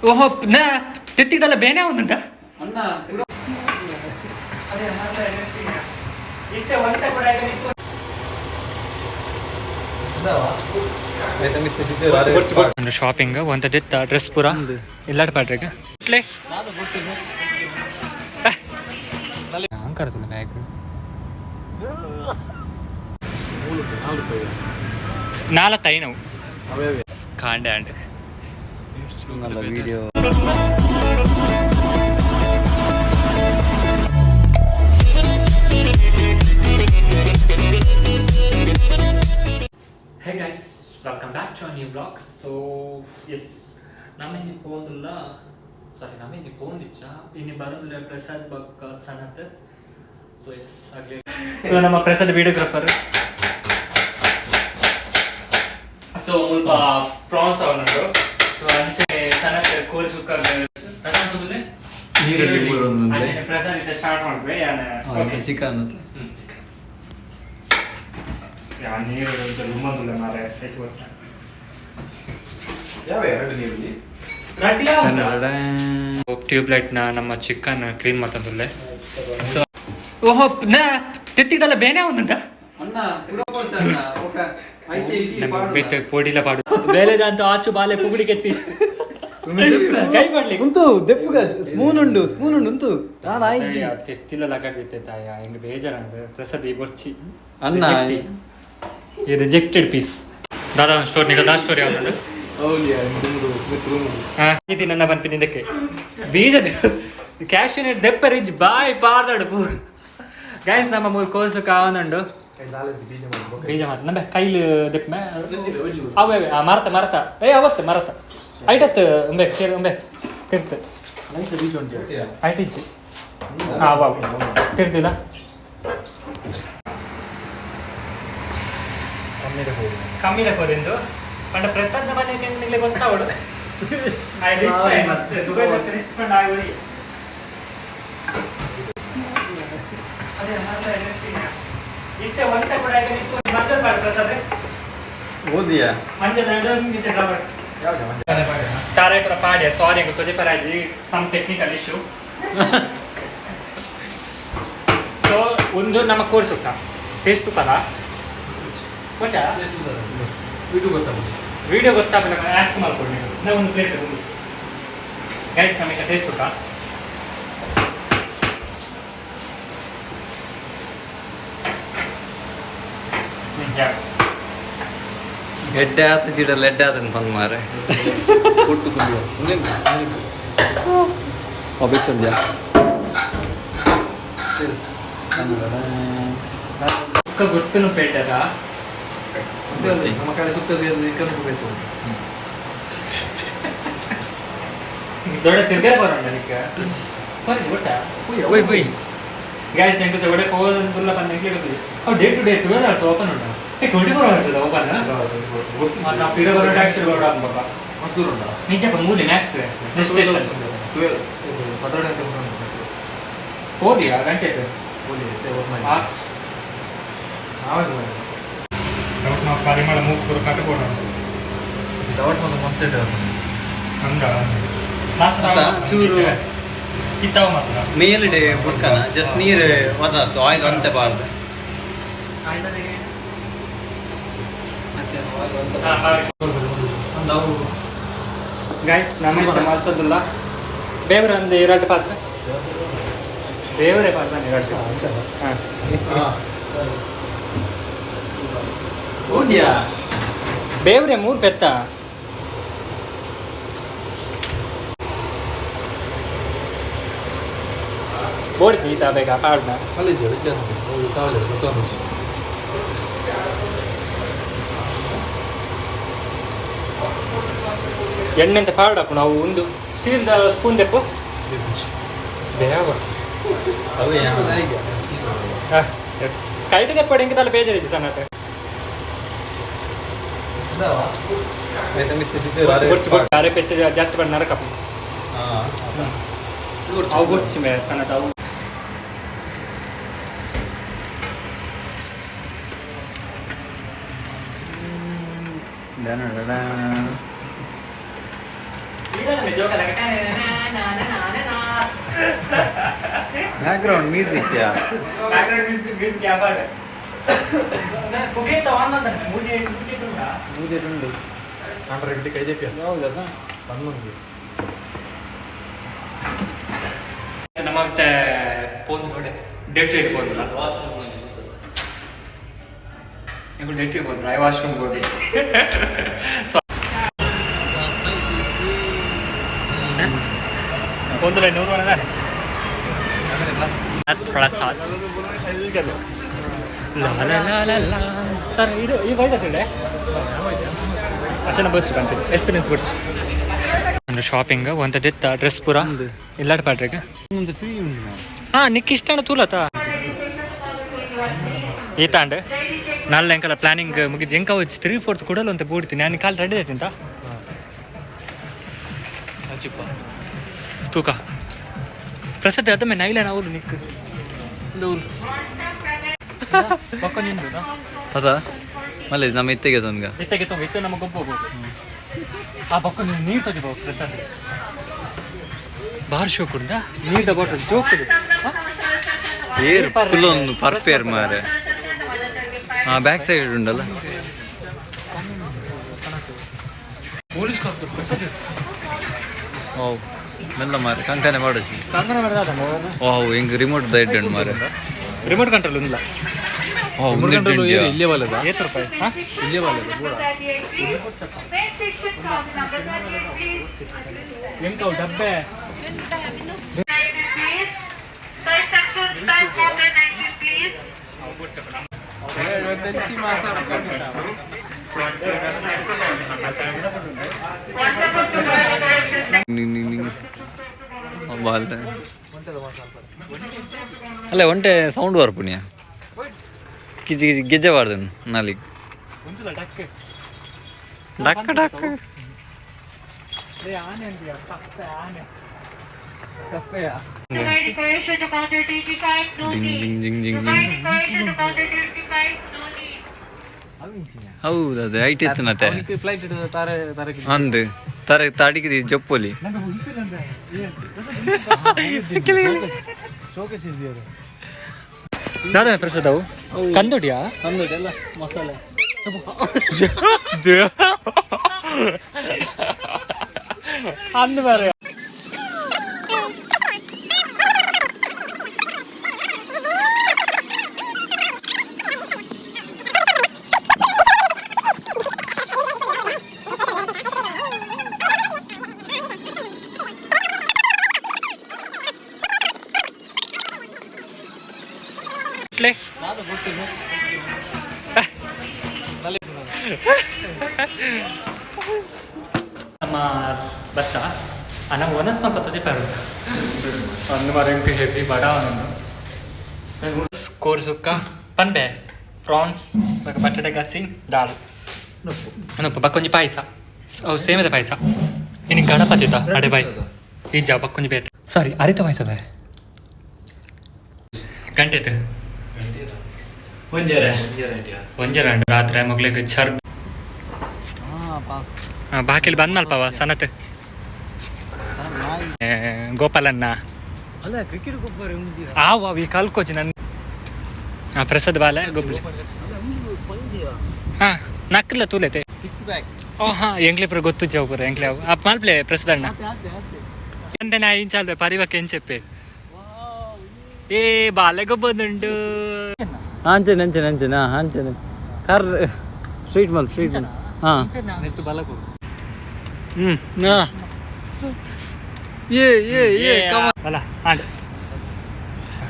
ಓಹೋ ನಾ ತೆತ್ತಿಗದಲ್ಲ ಬೇನೆ ಒಂದುಂಟ. ಶಾಪಿಂಗ್ ಒಂತದಿತ್ತ ಡ್ರೆಸ್ ಪೂರ ಇಲ್ಲಾಡ್ ಪಾಡ್ರಿಗ ಇಟ್ಲೆ ಅಂಕರ್ತದ ಬ್ಯಾಗ್ ನಾಲ್ಕು ಐನವು ಕಾಂಡೆ and video. Hey guys, welcome back to new vlog. So yes, ನಮ್ಮ ಇನ್ನು ಪೋಂದಿಲ್ಲ, ಸಾರಿ, ನಮ್ಮ ಇನ್ನು ಪೋಂದಿಚ್ಚ, ಇನ್ನು ಬರೋದಿಲ್ಲ ಪ್ರಸಾದ್ ಬಕ್ ಸನತ್. ಸೊ ಎಸ್, ಆಗಲಿ. ಸೊ ನಮ್ಮ ಪ್ರಸಾದ್ ವಿಡಿಯೋಗ್ರಾಫರ್. ಸೊ ಮುಲ್ಪ ಪ್ರಾನ್ಸ್ ಅವನುಂಡು. ಸೊ ಅಂಚೆ ಸನತ್ ಕೋರಿ ಸುಕ್ಕ. ನೀರುಳ್ಳಿ ಮೂರೊಂದೊಂದೇ. ಅಂಚನೆ ಪ್ರಸಾದ್ ಇತ್ತ ಸ್ಟಾರ್ಟ್ ಮಾಡ್ಬೆ ಯಾನ. ಓಕೆ. ಚಿಕನ್. ಯಾ ನೀರು ಲುಮ್ಮಂದುಲ್ಲ ಮಾರೆ ಸೈಟ್ ಗೊತ್ತ. ಯಾವ ಎರಡು ನೀರುಳ್ಳಿ? ಟ್ಯೂಬ್ಲೈಟ್ ನ ನಮ್ಮ ಚಿಕನ್ ಕ್ಲೀನ್ ಮಾತಂದುಲ್ಲೆ. ಸೊ ಓಹೋ ನಾ ತೆತ್ತಿಗದಲ್ಲ ಬೇನೆ ಒಂದುಂಟ. ಬೇತೆ ಪೊಡಿಲ ಪಾಡು ಬೇಲೆದಂತ ಆಚು ಬಾಲೆ ಪುಗುಡಿ ಕೆತ್ತಿ ಇಷ್ಟು ಕೈ ಪಡ್ಲಿ. ಉಂತು ದೆಪ್ಪುಗ ಸ್ಪೂನ್ ಉಂಡು, ಸ್ಪೂನ್ ಉಂಡು ಉಂತು ನಾನು ಆಯ್ತು. ತೆತ್ತಿಲ ಲಗಡ್ ತಾಯ ಹೆಂಗ್ ಬೇಜಾರಂಡ್ ಪ್ರಸಾದ್ ಈ ಬೊರ್ಚಿ. ಅನ್ನ. ಈ ರಿಜೆಕ್ಟೆಡ್ ಪೀಸ್. ದಾದಾ ಒಂದು ಸ್ಟೋರಿ ನಿಗದ ಸ್ಟೋರಿ ಯಾವ್ದುಂಡು? ಹಾ, ಇದು ನನ್ನ ಪನ್ಪಿನ ಇದಕ್ಕೆ ಬೀಜ ಕ್ಯಾಶ್ ದೆಪ್ಪ ರಿಜ್ ಬಾಯ್ ಪಾರ್ದಾಡು ಪೂ. ಗೈಸ್, ನಮ್ಮ ಮೂರು ಕೋಸು ಕಾವನುಂಡು ಬೀಜ ಮಾತ್ರ ನಮ್ಮ ಕೈಲಿ ದೆಪ್ಪೆ ಅವೇ ಅವೇ. ಆ ಮರತ ಮರತ ಏ ಅವತ್ತು ಮರತ ಐಟತ್ ಉಂಬೆ ಸೇರಿ ಉಂಬೆ ತಿರ್ತು ಐಟ್ ಇಜ್ಜಿ. ಹಾಂ ಅವ ತಿರ್ದಿಲ್ಲ. ಕಮ್ಮಿದ ಕೋರಿಂದು ಪಂಡ ಪ್ರಸಾದ್ ಮನೆ ನಿಮಗೆ ಗೊತ್ತಾವಡು. I rich I ಮಸ್ತ್ ದುಬೈ ರಿಚ್ ಪಂಡ ಆಗಿ. ಅದೇ ಮರತ ಇತ್ತೆ ಒಂತೆ ಕೂಡ ಮಂಜಲ್ ಪಾಡು ಪ್ರಸಾದ್. ಓದಿಯಾ? ಮಂಜಲ್ ಎರಡು ಡ್ರಾವರ್ ತಾರೆ ಪುರ ಪಾಡ್ಯ. ಸಾರಿ, ಅಂಗ್ ತೊಜೆ ಪರಾಜಿ ಸಮ್ ಟೆಕ್ನಿಕಲ್ ಇಶ್ಯೂ. ಸೊ ಒಂದು ನಮ್ಮ ಕೋರ್ಸ್ ಸುತ್ತ ಟೇಸ್ಟ್ ತುಪ್ಪಲ್ಲ ಕೊಚ್ಚಾ. ವಿಡಿಯೋ ಗೊತ್ತಾಗಲ್ಲ, ಆ್ಯಕ್ಟ್ ಮಾಡ್ಕೊಂಡು ನಾವು ಒಂದು ಪ್ಲೇಟ್ ಒಂದು. ಗೈಸ್, ನಮಗೆ ಟೇಸ್ಟ್ ತುಪ್ಪ. ಯಾ. ಎಡ್ಡೆ ಆತ ಜಿಡಲ್ ಎಡ್ಡೆ ಆತನ ಬಂದ್ ಮಾರೆ. ಅಭಿಚಂದ್ಯ. ಸುಕ್ಕ ಗುರ್ಪಿನ ಪೇಟದ. ನಮ್ಮ ಕಡೆ ಸುತ್ತ ಬೇಕು. ದೊಡ್ಡ ತಿರ್ಗರೆ ಬರೋಣ ಅದಕ್ಕೆ ಗೊತ್ತಾ? ಒಯ್ ಬೊಯ್. ಗೈಸ್, ಎಂಕುತೆ ಒಡೆ ಪೋದಂದುಲ್ಲ ಪಂದ್ ಎಂಕ್ಲೆ ಗೊತ್ತಿದೆ. ಅವು day to day 12 hours open ಉಂಟು. ಏ 24 ಅವರ್ಸ್ ಇದೆ ಓಪನ್. ನಾವು ಪಿರ ಬರೋ ಟ್ಯಾಕ್ಸಿ ಬರೋ ಪಾಪ. ಮಸ್ತ್ ದೂರ ಉಂಟಾ? ನಿಜಪ್ಪ ಮೂಲಿ ಮ್ಯಾಕ್ಸ್ ನೆಕ್ಸ್ಟ್ ಸ್ಟೇಷನ್. 12 12 ಗಂಟೆ ಉಂಟು. ಹೋದಿಯಾ ಗಂಟೆ? ಹಾಂ. ನಾವು ಪರಿಮಳ ಮೂಕು ಕಟ್ಟಕೋಣ. ಮಸ್ತ್ ಇದೆ. ಹಂಗ ಲಾಸ್ಟ್. ಅತ್ತ, ಚೂರು. ಕಿತ್ತಾವ ಮಾತ್ರ. ಮೇಲ್ಡೆ ಬುಡ್ಕನ ಜಸ್ಟ್ ನೀರು ಒದಾತು ಆಯಿಲ್ ಅಂತೆ ಬಾರ್ದು. ಗೈಸ್, ನಮ್ಮ ಮಲ್ತದಿಲ್ಲ ಬೇವ್ರ ಒಂದು ಎರಡು ಪಾಸ್ ಬೇವರೇ ಪಾಸ್ ಎರಡು ಹಾಂ. ಓದಿಯಾ? ಬೇವ್ರೆ ಮೂರು ಪೆತ್ತ ಬೋಡಿ ತೀತ ಬೇಗ ಪಾಡ್ನ. ಅಲ್ಲಿ ಗೊತ್ತಾಗ. ಎಣ್ಣೆಂತ ಪಾಡಪ್ಪ ನಾವು ಒಂದು ಸ್ಟೀಲ್ದ ಸ್ಪೂನ್ ತೆಪ್ಪು ಬೇವ. ಅವೇ. ಕೈಟ್ ತೆಪ್ಪಡು ಎಂಕದಲ್ಲ ಬೇಜಾರಿಜ್ಜಿ ಸಣ್ಣತೆ. ಬೊಚ್ಚು ಬೊಚ್ಚು ಅರೆ ಪೆಚ್ಚ ಜಾಸ್ತಿ ಪಡ ನರಕಪ್ಪ. ಅವು ಬೊಚ್ಚು ಮೇ ಸಣ್ಣತ ಅವು. Background music yeah. Background music music ಯಾವಾಗ ಪುಗೇತ ಆನ್ ಮಾಡ್ತಾನೆ ಮೂಜೆ ಮೂಜೆ ಮೂಜೆ ಉಂಡು. ಆಂಡ್ರೆ ಕೈ ಜೆಪಿ ಹೌದಾ? ಪನ್ನೊಂದು. ನಮ್ಮ ಮತ್ತೆ ಪೋಂದು ನೋಡಿ ಡೇಟ್ ಪೋಂದಿಲ್ಲ ನೀವು ಡೇಟ್ ಹೋದ್ರೆ I washroom ಹೋಗಿ. ಸೊ ಪೋಂದಿಲ್ಲ ನೂರು ಥೋಡಾ ಸಾಥ್ ಲಾ ಲಾ ಲಾ ಲಾ ಲಾ. ಸರ್ ಇದು ಈ ವೈದ್ಯತೆ ಅಚ್ಚನ ಬಚ್ಚು ಕಂತೀನಿ ಎಕ್ಸ್ಪೀರಿಯನ್ಸ್ ಬಚ್ಚು ಅಂದ್ರೆ ಶಾಪಿಂಗ್ ಒಂದದಿತ್ತ ಡ್ರೆಸ್ ಪೂರ ಇಲ್ಲಾಡ್ ಪಾಡ್ರಿಗೆ. ಫ್ರೀ ಉಂಡು. ಹಾ ನಿಕ್ ಇಷ್ಟ ತೂಲತ ಈ ತಾಂಡ್ ನಾಳೆ ಎಂಕಲ ಪ್ಲಾನಿಂಗ್ ಮುಗಿದು ಎಂಕ 3/4 ಕೊಡಲು ಅಂತ ಬೂಡ್ತೀನಿ ನಾನು ಕಾಲು ರೆಡಿ ಆಯ್ತಿಂತ ತೂಕ ಪ್ರಸಾದ್ ಅದಮ್ಮೆ ನೈಲ ನಾವು ನಿಕ್ ಪಕ್ಕ ನಿಂದು ಅದ ಮಲ್ಲ ನಮ್ಮ ಇತ್ತೆಗೆ ತೊಂದ. ಇತ್ತಗೆ ತೊಂಗ ಇತ್ತ ನಮ್ಮ ಗೊಬ್ಬ ಹೋಗ್ಬೋದು ಆ ಪಕ್ಕ ನೀನು ನೀರು ತೊಜಿ ಪ್ರಸಾದ್ ಬಾರ್ ಶೋ ಕುಡ್ದ ನೀರ್ದ ಬಾಟಲ್ ಜೋಕುದು. ಏರ್ ಫುಲ್ ಒಂದು ಪರ್ಫೇರ್ ಮಾರೆ. ಹಾ ಬ್ಯಾಕ್ ಸೈಡ್ ಉಂಡಲ್ಲ. ಪೊಲೀಸ್ ಪ್ರಸಾದ್. ಓ ಮೆಲ್ಲ ಮಾರೆ ಕಂಕನೆ ಮಾಡೋದು. ಕಂಕನ ಮಾಡಿದ. ಓ ಹಿಂಗ್ ರಿಮೋಟ್ the ಇಡ್ಡು ಮಾರೆ. ರಿಮೋಟ್ ಕಂಟ್ರೋಲ್ ಇಲ್ಲ. ಓ ಒಂದು ಇಡ್ಡು. ಇಲ್ಲೇ ಬಲ್ಲದ. ಏತ್ ರೂಪಾಯಿ ಹಾ? ಇಲ್ಲೇ ಬಲ್ಲದ ಪೂರ. ಎಂತ ಅವು ಡಬ್ಬೆ. ಬಾಲ್ ಅಲ್ಲ ಒಂಟೆ ಸೌಂಡ್ ಬರ್ಪುಣಿಯ ಕಿಚಿ ಕಿಚಿ ಗೆಜ್ಜೆ ಬಾರ್ದನ್ ನಾಲಿಗೆ. ಒಂದಿಲ್ಲ ಡಕ್ಕೆ. ಡಕ್ಕ ಡಕ್ಕ. ಏ ಆನೆ ಅಂದ್ಯಾ ಕಪ್ಪೆ ಆನೆ. ಡಿಂಗ್ ಡಿಂಗ್ ಜಿಂಗ್ ಜಿಂಗ್ ಜಿಂಗ್. ಹೌದು ಅದೇ ಐಟ್ ಇತ್ತು ನತೆ. ಫ್ಲೈಟ್ ತಾರೆ ತಾರೆ. ಅಂದು ತಾರೆ ತಾಡಿಗೆ ಜಪ್ಪೊಲಿ. ಶೋಕೇಸ್ ಇದೆಯಾ? ದಾದಾ ಪ್ರಸಾದ್ ಅವು ಕಂದೋಡಿಯಾ? ಎಲ್ಲ ಮಸಾಲೆ. ಅಂದು ಬಾರೆ. ನಮ್ಮ ಭತ್ತ ನಾವು ಒನಸ್ ಮಲ್ಪ ತೊಜೆ ಅಂದು ಮಾರ ಎಂಕು ಹೆವಿ ಬಡ ಕೋರ್ ಸುಕ್ಕ ಪನ್ಬೆ ಪ್ರಾನ್ಸ್ ಬೊಕ ಬಟಾಟೆ ಗಸಿ ದಾಲ್ ಅನಪ್ಪ ಬಕ್ಕೊಂಜಿ ಪಾಯಸ ಅವು ಸೇಮದ ಪಾಯಸ ಇನ್ನು ಗಣಪತಿತ ಅಡೆ ಬಾಯ್ ಈ ಜಾ ಬಕ್ಕೊಂಜಿ ಬೇತೆ ಸಾರಿ ಅರಿತ ಪಾಯಸ ಬೇ ಗಂಟೆ ಒಂಜೆರೆ. ಒಂಜೆ ರಾತ್ರಿ ಮಗ್ಳಿಗೆ ಚರ್ ಬಾಕಿಲ್ ಬಂದ್ ಮಲ್ಪವ ಸನತ್ ಗೋಪಾಲಣ್ಣ. ಅಲ್ಲ ಕ್ರಿಕೆಟ್ ಗೊಬ್ಬರ. ಆವ ಈ ಕಲ್ಕೋಚಿ ನನ್ ಪ್ರಸಾದ್ ಬಾಲೆ ಗೊಬ್ಲಿ ಹಾ ನಕ್ಕಲ್ಲ ತೂಲೈತೆ. Six back. ಓ ಹಾ ಎಂಕ್ಲೆ ಪುರ ಗೊತ್ತು ಜಾವು ಪುರ ಎಂಕ್ಲೆ ಅಪ್ ಮಲ್ಪ್ಲೆ ಪ್ರಸಾದ್ ಅಣ್ಣ ಅಂತೆ ನಾ ಇಂಚಾಲ್ದೆ ಪರಿವಕ್ಕೆ ಎಂಚೆಪ್ಪೆ ಏ ಬಾಲೆ ಗೊಬ್ಬದುಂಡು. ಅಂಚನೆ ಅಂಚನೆ ಅಂಚನೆ ಅಂಚನೆ ಕಾರ್ ಸ್ಟ್ರೈಟ್ ಮಲ್ ಸ್ಟ್ರೈಟ್ ಮಲ್ ಹಾಂ. ನೆಟ್ಟು ಬಲಕು. ಹ್ಞೂ ಹಾಂ ಏ ಏ ಏ ಕಮ. ಅಲ್ಲ ಆಂಡ್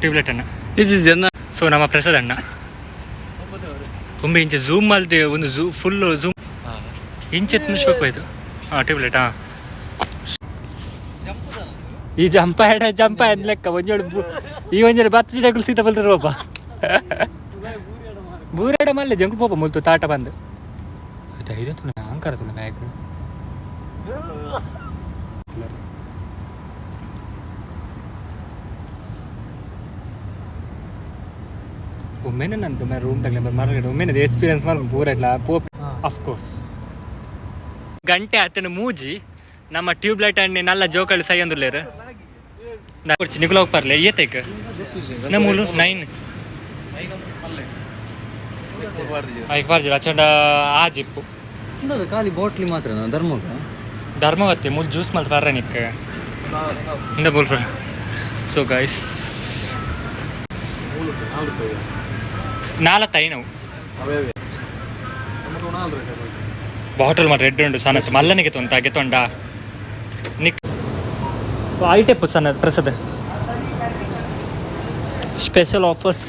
ಟ್ಯೂಬ್ಲೈಟ್ ಅಣ್ಣ. Is ಜನ. ಸೊ ನಮ್ಮ ಪ್ರಸಾದ್ ಅಣ್ಣ ಒಂಬೆ ಇಂಚೆ ಝೂಮ್ ಅಲ್ದೆ ಒಂದು ಝೂ ಫುಲ್ ಝೂಮ್ ಇಂಚೆತ್ತಿನ ಶೋಕ್ ಹೋಯ್ತು ಹಾಂ ಟ್ಯೂಬ್ಲೈಟ್ ಹಾಂ ಈ ಜಂಪ ಹೆಡ ಜಂಪ ಲೆಕ್ಕ ಒಂಜೋಡು ಈ ಒಂಜೋಡು ಬತ್ತು ಜಿಡಗುಲು ಸೀತ ಬಲ್ತಾರ ಪಾಪ ಬೂರಾಡ ಮಲ್ಲೆ ಜಂಕು ಪೋಪ ಮುಲ್ತು ತಾಟ ಬಂದು ಧೈರ್ಯ ತುಳ ಅಂಕಾರ ತುಳ ಬ್ಯಾಗ್. ಒಮ್ಮೆನೆ ನಂದು ರೂಮ್ ತಗಲೆ ಮರಗಡೆ ಒಮ್ಮೆನೆ ಎಕ್ಸ್ಪೀರಿಯನ್ಸ್ ಮಾಡಿ ಪೂರ ಇಟ್ಲ ಪೋ ಆಫ್ ಕೋರ್ಸ್ ಗಂಟೆ ಆತನ ಮೂಜಿ. ನಮ್ಮ ಟ್ಯೂಬ್ಲೈಟ್ ಅಂಡ್ ನಲ್ಲ ಜೋಕಳಿ ಸೈಯಂದುಲ್ಲೇರು. ನಿಕುಲು ಹೋಗ್ಪಾರ್ಲೆ ಏತೈಕ್ ನಮ್ಮೂಲು 9 ಐಕ್ ಬಾರ್ಜಿರ ಅಚಂಡ ಆ ಜಿಪ್ಪು. ಖಾಲಿ ಬಾಟ್ಲಿ ಮಾತ್ರ ಧರ್ಮಗ. ಧರ್ಮವತಿ ಮೂಲು ಜ್ಯೂಸ್ ಮಲ್ತ್ ಬರ್ರ ನಿಕ್ ಇಂದ ಬೋಲ್. ಸೊ ಗೈಸ್, ನಾಲ ತೈನವು ಬಾಟಲ್ ಮಾತ್ರ ರೆಡ್ ಉಂಡು ಸಣ್ಣ ಮಲ್ಲನಿಗೆ ತೊಂತ ಗೆತೊಂಡ ನಿಕ್. ಸೊ ಐಟೆಪ್ಪು ಸಣ್ಣ ಪ್ರಸಾದ್ ಸ್ಪೆಷಲ್ ಆಫರ್ಸ್.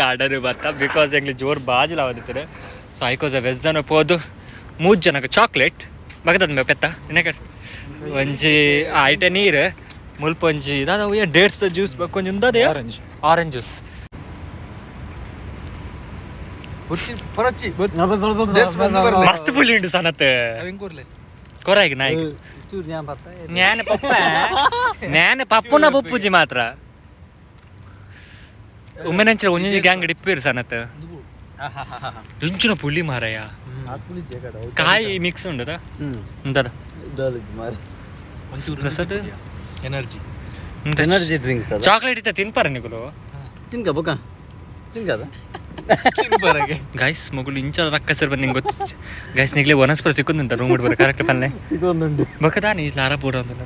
ಗಾರ್ಡನ್ ಬತ್ತ because ಎಂಗ್ಲಿ ಜೋರ್ ಬಾಜಿಲ ಆವದಿತ್ತರೆ. ಸೊ ಐಕೋಸ ವೆಜ್ಜನ ಪೋದು ಮೂರು ಜನಕ್ಕೆ ಚಾಕ್ಲೇಟ್ ಬಗದದ ಪೆತ್ತ ಇನ್ನಕ್ಕೆ ಒಂಜಿ ಐಟೆ ನೀರು ಮುಲ್ಪ ಒಂಜಿ ದಾದ ಡೇಟ್ಸ್ ಜ್ಯೂಸ್ ಬೊಕ್ಕ ಒಂಜಿ ಉಂದದೆ ಆರೆಂಜ್ ಜ್ಯೂಸ್. ಮಸ್ತ್ ಪುಳಿ ಉಂಡು ಸನತ್ ಕೊರಾಗಿ ನಾಯಿಕ್. ಜ್ಞಾನ ಪಪ್ಪ ಜ್ಞಾನ ಪಪ್ಪುನ ಪುಪ್ಪುಜಿ ಮಾತ್ರ ಉಮ್ಮೆನಂಚಿನ ಒಂಜೊಂಜಿ ಗ್ಯಾಂಗ್ ಡಿಪ್ಪೇರು ಸನತ್. ಇಂಚಿನ ಪುಳಿ ಮಾರಯ್ಯ, ಕಾಯಿ ಮಿಕ್ಸ್ ಉಂಡದ ಎಂತದ ಪ್ರಸಾದ್? ಎನರ್ಜಿ. ಎನರ್ಜಿ ಡ್ರಿಂಕ್ಸ್ ಅದ. ಚಾಕ್ಲೇಟ್ ಇತ್ತ ತಿನ್ಪಾರ ನಿಕುಲು? ತಿನ್ಕ ಬೊಕ ತಿನ್ಕದ. ಗೈಸ್, ಮಗುಲು ಇಂಚ ರಕ್ಕಸರ್ ಬಂದು ನಿಂಗೆ ಗೊತ್ತು ಗೈಸ್. ನಿಗ್ಲೆ ವನಸ್ಪತಿ ಸಿಕ್ಕೊಂದಂತ ರೂಮ್ ಬರ ಕರೆಕ್ಟ್ ಪನ್ಲೆ. ಒಂದುಂಡು. ಬೊಕದಾನಿ ಲಾರ ಪೂರ ಅಂದಲ್ಲ.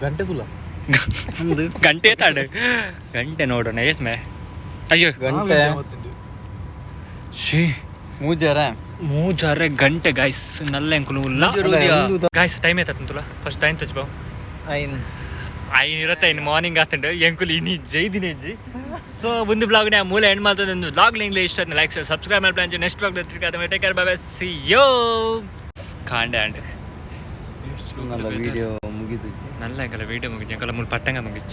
ಗಂಟೆ ತುಲ. ಗಂಟೆ ತಾಡು ಗಂಟೆ ನೋಡೋಣ ಏಸ್ ಮೇ ಅಯ್ಯೋ. ಗಂಟೆ. She. ಮೂಜರ. ಮೂಜಾರೆ ಗಂಟೆ ಗೈಸ್, ನಲ್ಲ ಎಂಕುಲು ಉಲ್ಲ ಗೈಸ್. ಟೈಮ್ ಆಯ್ತಂತುಲ, ಫಸ್ಟ್ ಟೈಮ್ ತಚ್ ಬಾವು. ಐನ್. ಐನ್ ಇರತ್ತೆ, ಇನ್ನು ಮಾರ್ನಿಂಗ್ ಆತಂಡು ಎಂಕುಲು ಇನಿ ಜೈದಿನ ಹೆಜ್ಜಿ. ಸೊ ಒಂದು ಬ್ಲಾಗ್ ನ ಮೂಲ ಎಂಡ್ ಮಾಡ್ತದೆ. ಒಂದು ಬ್ಲಾಗ್ ಲಿಂಕ್ ಇಷ್ಟ ಲೈಕ್ ಸಬ್ಸ್ಕ್ರೈಬ್ ಮಾಡಿ plan. Next blog take care, bye, see you. ಕಾಂಡೆ and video ಮುಗಿದು. ನಲ್ಲ ಎಂಕಲ ವೀಡಿಯೋ ಮುಗಿದು, ಎಂಕಲ ಮೂಲ ಪಟ್ಟಂಗ ಮುಗಿச்சு.